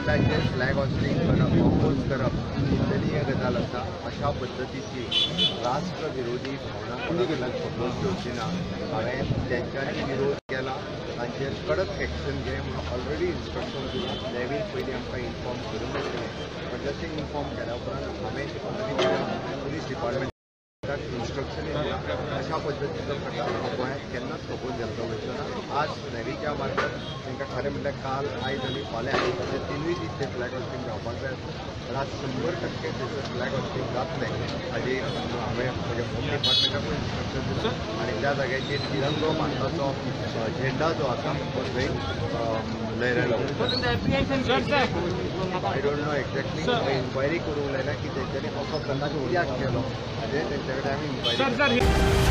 झेंड्याचेर flag hoisting करप, oppose करप निंदनीय गजाल आसा. अशा पद्दतीची राष्ट्रविरोधी भावना कोणाक सपोज घेवची ना. हांवें तेंच्यांनी विरोध केला तांचेर कडक एक्शन घे म्हणून ऑलरेडी इन्स्ट्रक्शन दिलां. नेवीन पयलीं आमकां इन्फॉर्म करूंक नाशिल्लें, पण जशें इन्फॉर्म केल्या उपरांत हांवें ऑलरेडी पुलीस डिपार्टमेंटाक इन्स्ट्रक्शन दिलां. अशा पद्दतीचो प्रकार गोंयांत केन्नाच सपोज जाल्लो वयचो ना. आज नेवीच्या मार्फत तांकां खरें म्हणल्यार काल, आयज आनी फाल्यां अशे 3 दीस ते फ्लॅग हॉस्टिंग जावपाक जाय. पण आज 100% थंयसर फ्लॅग हॉस्टिंग जातलें हाजी हांवें म्हज्या होम डिपार्टमेंटाकूय इन्स्ट्रक्शन दिलां आनी त्या जाग्याचेर तिरंगो भारताचो झेंडा जो आसा तो थंय लहरायलो. I don't know exactly, inquiry करूंक लायल्या की तेंच्यांनी असो प्रकार कित्याक केलो हाजें तेंच्या कडेन आमी इन्क्वायरी.